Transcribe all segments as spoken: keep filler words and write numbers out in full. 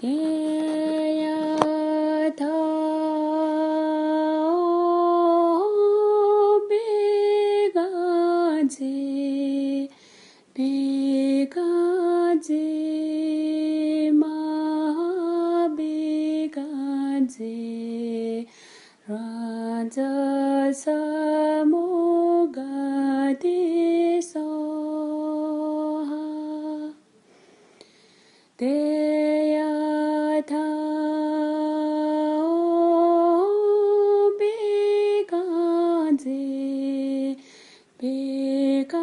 དེ་ཡ་ཐ་ཨོ་བྷི་ག་ཛི། བྷི་ག་ཛི་མ་ཧཱ་བྷི་ག་ཛི་རཱ་ཛ་ས་མུ་ག་ཏི་སྭཱ་ཧཱ། དེ་ཡ་ཐ་ཨོ་བྷི་ག་ཛི། བྷི་ག་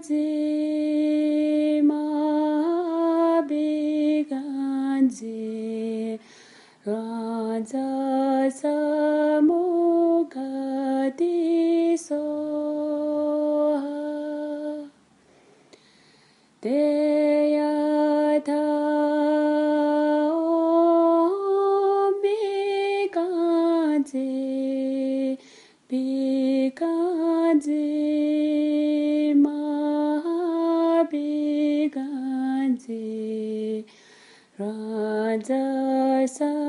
ཛི་མ་ཧཱ་བྷི་ག་ཛི་རཱ་ཛ་ས་མུ་ག་ཏི་སྭཱ་ཧཱ། དེ་ཡ་ཐ་ཨོ་བྷི་ག་ཛི། བྷི་ག་ཛི་མ་ཧཱ་བྷི་ག་ཛི་རཱ་ཛ་ས་